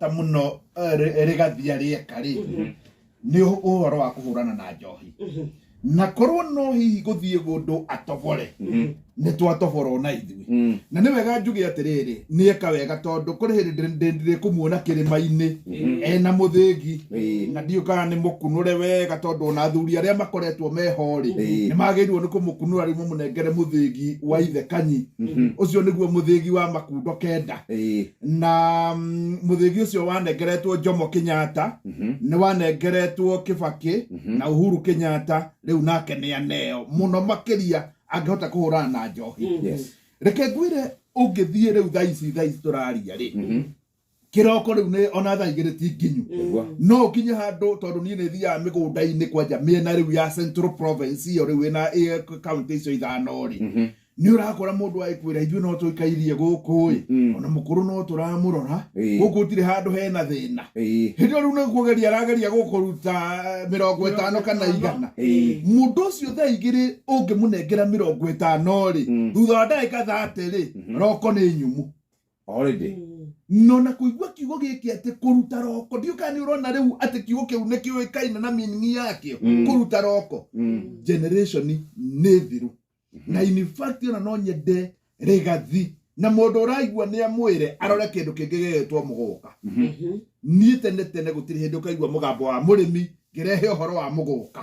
Ta mũno rĩgathia rĩeka rĩ nĩ ũhoro wa kũhũrana na njohi, na korwo no hihi gũthiĩ gũndũ atobore nĩ twatobora ona ithuĩ. Na nĩ wega njuge atĩrĩrĩ, nĩ eka wega, tondũ kũrĩ hĩndĩ ndĩkũmuona kĩrĩma-inĩ ena mũthĩgi, na ndiũ kana nĩ mũkunũre wega, tondũ ona athuri arĩa makoretwo meho rĩ, nĩ magĩrĩirwo nĩ kũmũkunũra rĩu mamũnengere mũthĩgi wa ithe Kanyi. Ũcio nĩguo mũthĩgi wa makundo 9. Na mũthĩgi ũcio wanengeretwo Jomo Kenyatta, nĩ wanengeretwo Kibaki na Uhuru Kenyatta, rĩu nake nĩ aneo mũno makĩria angĩhota kũhũrana na njohi. Reke ngwĩre, ũngĩthiĩ rĩu thaa ici tũraria rĩ, kĩroko rĩu nĩ ona thaa 2 ti nginyu, no ũkinye handũ, tondũ niĩ nĩ thiaga mĩgũnda-inĩ kwanja mĩena rĩu ya Central Province ĩyo rĩu ĩna kaunti icio 5 rĩ, nĩ ũrakora mũndũ agĩkwĩra, "Ithuĩ no tũikairie gũkũ ĩ, ona mũkũrũ no tũramũrora, gũkũ gũtirĩ handũ hena thĩna." Hĩndĩ ĩyo rĩu nĩ kũgeria arageria gũkũruta 50 kana 100. Mũndũ ũcio thaa 2 ũngĩmũnengera 50 rĩ, thutha wa ndagĩka 30 rĩ, roko nĩ nyumu. Already. No na kũigua kiugo gĩkĩ atĩ kũruta roko, ndiũ kana nĩ ũrona rĩu atĩ kiugo kĩu nĩ kĩũĩkaine na meaning yakĩo, kũruta roko. Generation nĩ thiru, na in fact ona no nyende Rĩgathi na mũndũ ũraigua nĩ amwĩre arore kĩndũ kĩngĩ gĩgĩtwo mũgũka. Niĩ tene tene gũtirĩ hĩndĩ ũkaigua mũgambo wa mũrĩmi ngĩrehe ũhoro wa mũgũka,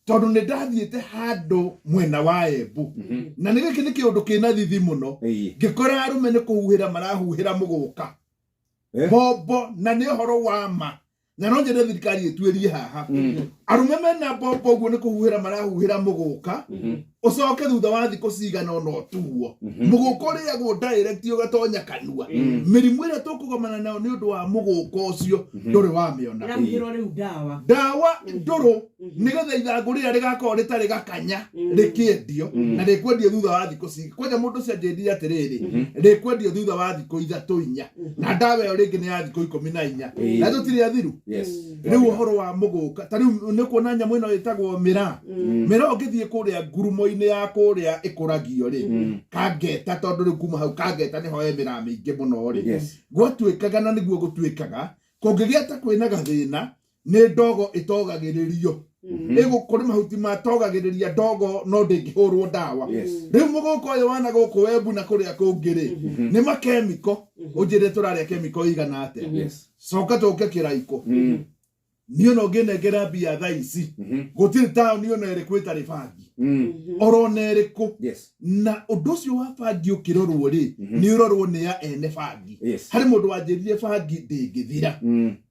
tondũ nĩ ndathiĩte handũ mwena wa Embu, na nĩ gĩkĩ nĩ kĩũndũ kĩna thithi mũno, ngĩkora arũme nĩ kũhuhĩra marahuhĩra mũgũka mbombo, na nĩ ũhoro wa ma, na no nyende thirikari ĩtuĩrie haha. Arũme mena mbombo ũguo nĩ kũhuhĩra marahuhĩra mũgũka, ũcoke thutha wa thikũ cigana ũna ũtuo mũgũka ũrĩagwo direct ũgatonya kanua. Mĩrimũ ĩrĩa tũkũgomana nayo nĩ ũndũ wa mũgũka ũcio ndũrĩ wamĩona. Ĩrahuhĩrwo rĩu ndawa. Ndawa ndũrũ, nĩgetha ithangũ rĩrĩa rĩgakorwo rĩtarĩ gakanya rĩkĩendio, na rĩkwendio thutha wa thikũ kwanja mũndũ ũcio anjĩrire atĩrĩrĩ, rĩkwendio thutha wa thikũ 3, 4, na ndawa ĩyo rĩngĩ nĩ ya thikũ 14, na tũtirĩ athiru. Rĩu ũhoro wa mũgũka, ta rĩu nĩ kuona nyamũ ĩno ĩtagwo mĩraa. Mĩraa ũngĩthiĩ kũrĩa ngurumo-inĩ ya kũrĩa ĩkũragio rĩ, Kangeta, tondũ rĩu kuma hau Kangeta nĩho he mĩraa mĩingĩ mũno rĩ, gwatuĩkaga, na nĩguo gũtuĩkaga, kũngĩgĩa ta kwĩna gathĩna, nĩ ndogo ĩtogagĩrĩrio. Ĩgũ kũrĩ mahuti matogagĩrĩria ndogo, no ndĩngĩhũrwo ndawa. Rĩu mũgũka ũyũ wana gũkũ Wembu na kũrĩa kũngĩ rĩ, nĩ makemiko. Ũnjĩre tũrarĩa kemiko igana atĩa? Coka tũke kĩraikũ. Niĩ ona ũngĩnengera mbia thaa ici, gũtirĩ taũni ona ĩrĩkũ ĩtarĩ bangi, orona ĩrĩkũ. Na ũndũ ũcio wa bangi ũkĩrorwo rĩ, nĩ ũrorwo nĩ ya ene bangi. Harĩ mũndũ wanjĩrire bangi ndĩngĩthira,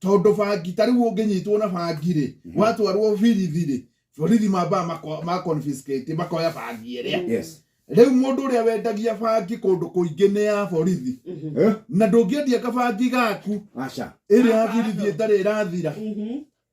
tondũ bangi ta rĩu ũngĩnyitwo na bangi rĩ, watwarwo birithi rĩ, borithi mambaga ma confiscate, makoya bangi ĩrĩa. Rĩu mũndũ ũrĩa wendagia bangi kũndũ kũingĩ nĩ ya borithi. Eh? Na ndũngĩendia kabangi gaku Aca. ĩrĩa ya birithi ĩtarĩ ĩrathira.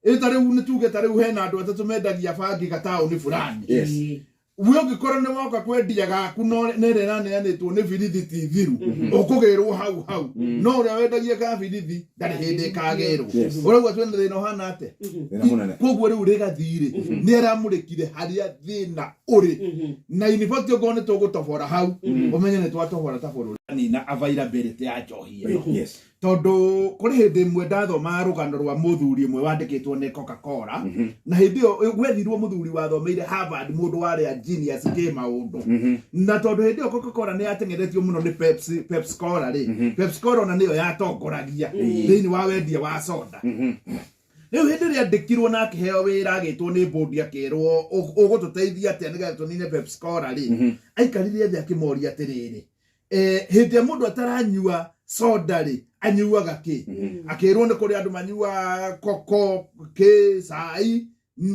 Ĩ ta rĩu nĩ tuge ta rĩu hena andũ atatũ mendagia bangi gataũni fulani. We ũngĩkorwo nĩ woka kwendia gaku no nĩ ĩrĩa ĩraneanĩtwo nĩ birithi ti thiru, ũkũgĩrwo hau hau, no ũrĩa wendagia ka birithi ndarĩ hĩndĩ ĩkagĩrwo. Ũraigua twĩna thĩna ũhana atĩa? Thĩna mũnene. Koguo rĩu Rĩgathi-rĩ, nĩ aramũrĩkire harĩa thĩna ũrĩ, na in fact okorwo nĩ tũgũtobora hau, ũmenye nĩ twatobora ta bũrũri nina availability ya njohi ĩno. Tondũ kũrĩ hĩndĩ ĩmwe ndathomaga rũgano rwa mũthuri ũmwe wandĩkĩtwo nĩ Coca-Cola, na hĩndĩ ĩyo gwethirwo mũthuri wathomeire Harvard, mũndũ warĩ a genius kĩ maũndũ, na tondũ hĩndĩ ĩyo Coca-Cola nĩ yateng'eretio mũno nĩ Pepsi, Pepsi Cola rĩ, Pepsi Cola ona nĩyo yatongoragia thĩinĩ wa wendia wa soda. Rĩu hĩndĩ ĩrĩa andĩkirwo na akĩheo wĩra, agĩtwo nĩ bũndi, akĩrwo, "Ũgũtũteithia atĩa nĩgetha tũnine Pepsi Cola?" rĩ, aikarire thĩ akĩmoria atĩrĩrĩ, "Hĩndĩ ĩrĩa mũndũ ataranyua soda rĩ, anyuaga kĩ?" Akĩrwo nĩ kũrĩ andũ manyuaga koko kĩ cai.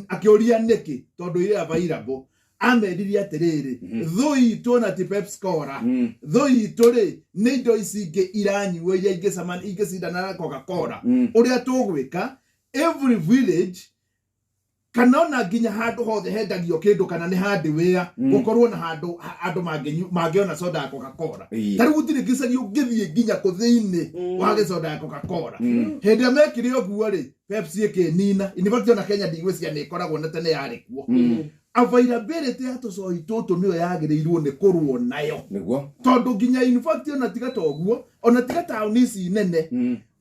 Akĩũria nĩkĩ, tondũ irĩ available. Ameririe atĩrĩrĩ, "Thũ itũ na ti Pepsi Cola, thũ itũ rĩ nĩ indo ici ingĩ iranyuo iria ingĩcindana na Coca Cola. Ũrĩa tũgwĩka, every village kana ona nginya handũ hothe hendagio kĩndũ kana nĩ hardware, gũkorwo na handũ andũ mangĩona soda ya Coca Cola." Ta rĩu gũtirĩ gĩcagi ũngĩthiĩ nginya kũ thĩinĩ wage soda ya Coca Cola. Hĩndĩ ĩrĩa mekire ũguo rĩ, Pepsi ĩkĩnina. In fact ona Kenya ndigwĩciria nĩ ĩkoragwo, na tene yarĩ kuo. Availability ya tũcohi tũtũ nĩyo yagĩrĩirwo nĩ kũrũo nayo. Niguo. Tondũ nginya in fact ona tiga ta ũguo, ona tiga taũni ici nene,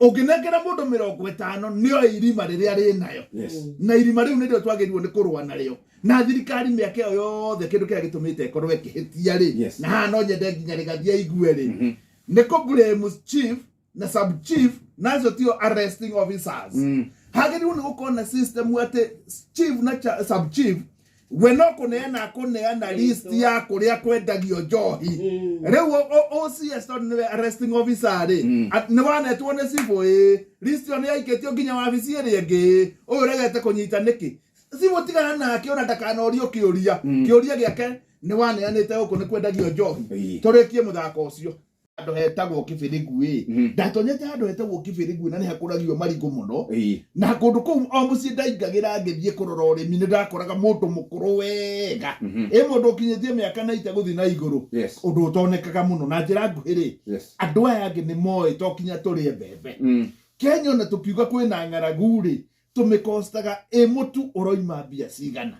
ũngĩnengera mũndũ 50 nĩoĩ irima rĩrĩa rĩnayo. Yes. Na irima rĩu nĩrĩo twagĩrĩirwo nĩ kũrũa narĩo. Na thirikari mĩaka ĩyo yothe kĩndũ kĩrĩa gĩtũmĩte ĩkorwo ĩkĩhĩtia rĩ, Yes. na haha no nyende nginya rĩgathiĩ aigue rĩ, nĩ kũ blame chief na sub chief, na acio tio arresting officers. Hagĩrĩirwo nĩ gũkorwo na system atĩ chief na sub chief we no kũneana kũneana list ya kũrĩa kwendagio njohi. Rĩu OCS tondũ nĩwe arresting officer rĩ, nĩ wanetwo nĩ cibũ, ĩ list ĩyo nĩ yaikĩtio nginya wabici ĩrĩa ĩngĩ, ũyũ ũregete kũnyita nĩkĩ? Cibũ tigana nake, ona ndakanorio kĩũria. Kĩũria gĩake nĩ waneanĩte gũkũ nĩ kwendagio njohi. Tũrĩkie mũthako ũcio. Handũ hetagwo Kĩbĩrĩgu ĩ, ndatonyete handũ hetagwo Kĩbĩrĩgu na nĩ hakũragio marigũ mũno. Na kũndũ kũu o mũciĩ ndaingagĩra ngĩthiĩ kũrora ũrĩmi, nĩ ndakoraga mũndũ mũkũrũ wega, ĩ mũndũ ũkinyĩtie mĩaka na ite gũthiĩ na igũrũ, ũndũ ũtonekaga mũno. Na njĩra nguhĩ rĩ, andũ aya angĩ nĩ moĩ to kinya tũrĩe mbembe. Kenya ona tũkiuga kwĩna ng'aragu rĩ, tũmĩkostaga ĩ mũtu ũroima mbia cigana,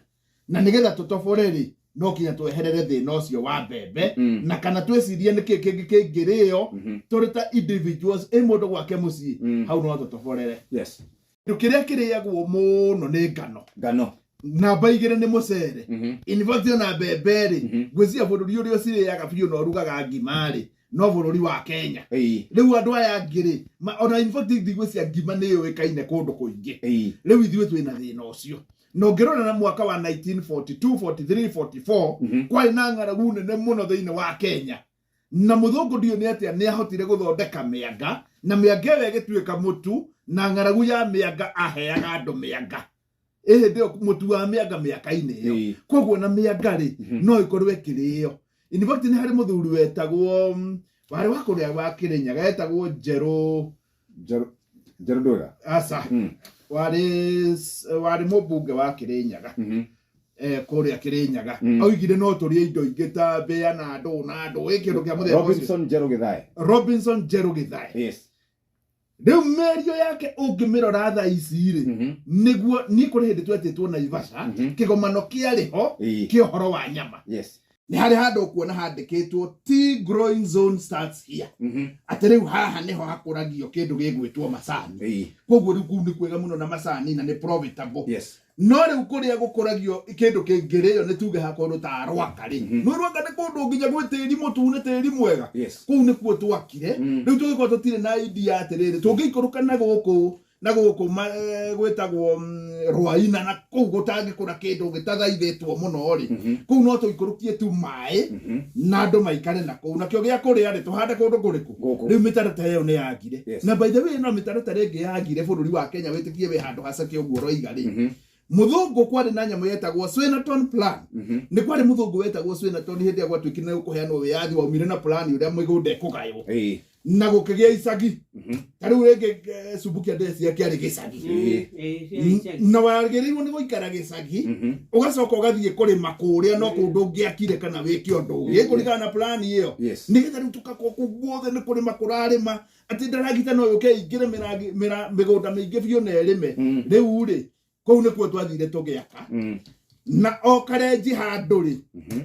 na nĩgetha tũtobore rĩ, no kinya tweherere thĩna ũcio wa mbembe, na kana twĩcirie nĩkĩ kĩngĩ kĩngĩrĩo tũrĩ ta individuals, ĩ mũndũ gwake mũciĩ, hau no tũtoborere. Kĩndũ kĩrĩa kĩrĩagwo mũno nĩ ngano. Ngano. Namba 2 nĩ mũcere. In fact ona mbembe rĩ, ngwĩciria bũrũri ũrĩa ũcirĩaga biũ na ũrugaga ngima rĩ, no bũrũri wa Kenya. Rĩu andũ aya angĩ rĩ, ona in fact ndigwĩciria ngima nĩ yũĩkaine kũndũ kũingĩ. Rĩu ithuĩ twĩna thĩna ũcio. Na ũngĩrora na mwaka wa 1942, 43, 44, kwarĩ na ng'aragu nene mũno thĩinĩ wa Kenya. Na mũthũngũ ndiũĩ nĩ atĩa nĩ ahotire gũthondeka mĩanga, na mĩanga ĩyo ĩgĩtuĩka mũtu, na ng'aragu ya mĩanga aheaga andũ mĩanga. Ĩ hĩndĩ ĩyo mũtu wa mĩanga mĩaka-inĩ ĩyo. Koguo na mĩanga rĩ, no ĩkorwo ĩkĩrĩo. In fact nĩ harĩ mũthuri wetagwo, warĩ wa kũrĩa wa Kĩrĩnyaga, etagwo Njerũ. Njerũ, Njerũ Ndwĩga. Aca. Warĩ mũmbunge wa Kĩrĩnyaga. Kũrĩa Kĩrĩnyaga. Oigire no tũrĩe indo ingĩ ta mbĩa na ndũ na ndũ, ĩ kĩndũ kĩa mũthemba ũcio. Robinson Njerũ Githae. Robinson Njerũ Githae. Rĩu mĩario yake ũngĩmĩrora thaa ici rĩ, nĩguo niĩ kũrĩ hĩndĩ twetĩtwo Naivasha, kĩgomano kĩarĩ ho kĩa ũhoro wa nyama. Nĩ harĩ handũ ũkuona handĩkĩtwo tea growing zone starts here. Atĩ rĩu haha nĩho hakũragio kĩndũ gĩgwĩtwo macani. Koguo rĩu kũu nĩ kwega mũno na macani na nĩ profitable. No rĩu kũrĩa gũkũragio kĩndũ kĩngĩrĩo nĩ tuge hakũndũ ta Rwaka rĩ. No Rwaka nĩ kũndũ nginya gwĩ tĩri mũtune, tĩri mwega. Kũu nĩkuo twakire. Rĩu tũgĩkorwo tũtirĩ na idea atĩrĩrĩ, tũngĩikũrũka na gũkũ, na gũkũ gwĩtagwo, Rwaina, na kũu gũtangĩkũra kĩndũ gĩtathaithĩtwo mũno rĩ, kũu no tũikũrũkie tu maĩ na andũ maikare na kũu. Nakĩo gĩa kũrĩa rĩ, tũhande kũndũ kũrĩkũ? Gũkũ. Rĩu mĩtaratara ĩyo nĩ yagire. Yes. Na by the way, no mĩtaratara ĩngĩ yagire bũrũri wa Kenya wĩtĩkie wĩ handũ haceke ũguo ũroiga rĩ, mũthũngũ kwarĩ na nyamũ yetagwo Swinnerton plan. Nĩ kwarĩ mũthũngũ wetagwo Swinnerton hĩndĩ ĩrĩa gwatuĩkire nĩ gũkũheanwo wĩyathi, waumire na plan ũrĩa mĩgũnda ĩkũgaywo. Na gũkĩgĩa icagi. Ta rĩu rĩngĩ, Subukia ndĩreciria kĩarĩ gĩcagi. Na wagĩrĩirwo nĩ gũikara gĩcagi, ũgacoka ũgathiĩ kũrĩma kũrĩa no kũndũ ũngĩakire kana wĩke ũndũ ũngĩ. Kũringana na plan ĩyo. Yes. Nĩgetha rĩu tũgakorwo kũu guothe nĩ kũrĩma kũrarĩma, atĩ ndaragita no yũke ĩingĩre mĩgũnda mĩingĩ biũ na ĩrĩme. Rĩu rĩ, kũu nĩkuo twathire tũgĩaka. Na o karenji handũ rĩ,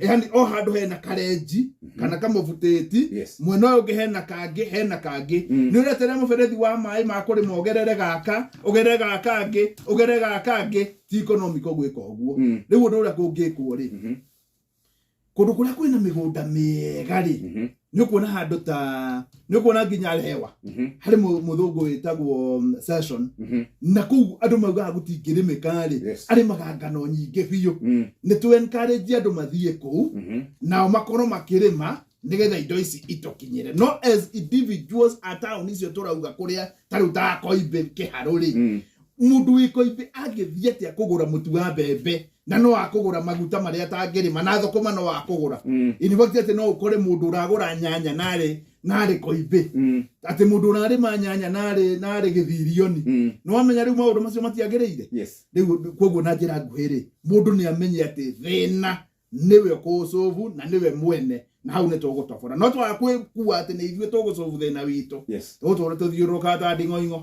yani o handũ hena karenji kana kamũbutĩti, Yes. mwena ũyũ ũngĩ hena kangĩ, hena kangĩ. Nĩ ũretere mũberethi wa maĩ ma kũrĩma, ũgerere gaka, ũgerere gaka angĩ, ũgerere gaka angĩ. Ti economical gwĩka ũguo. Rĩu ũndũ ũrĩa kũngĩkwo rĩ, kũndũ kũrĩa kwĩna mĩgũnda mĩega rĩ, nĩ ũkuona handũ ta nĩ ũkuona nginya Rewa, harĩ mũthũngũ wĩtagwo, Session, na kũu andũ maugaga gũtingĩrĩmĩka rĩ, Yes. arĩmaga ngano nyingĩ biũ. Nĩ tũ encourage andũ mathiĩ kũu, nao makorwo makĩrĩma nĩgetha indo ici itũkinyĩre. No as individuals a taũni icio tũrauga kũrĩa ta rĩu ta Koimbĩ Kĩharũ rĩ, mũndũ wĩ Koimbĩ angĩthiĩ atĩa kũgũra mũtu wa mbembe na no akũgũra maguta marĩa atangĩrĩma na thũkũma no akũgũra? In fact atĩ no ũkore mũndũ ũragũra nyanya narĩ Koimbĩ, atĩ mũndũ ũrarĩma nyanya narĩ Gĩthirioni. Nĩ wamenya rĩu maũndũ macio matiagĩrĩire. Yes. Rĩu koguo na njĩra nguhĩ rĩ, mũndũ nĩ amenye atĩ thĩna nĩwe ũkũũcũbu na nĩwe mwene, na hau nĩ tũgũtobora. No twaga kwĩkua atĩ nĩ ithuĩ tũgũcũbu thĩna witũ, Yes. tũgũtũra tũthiũrũrũkaga ta nding'oing'o.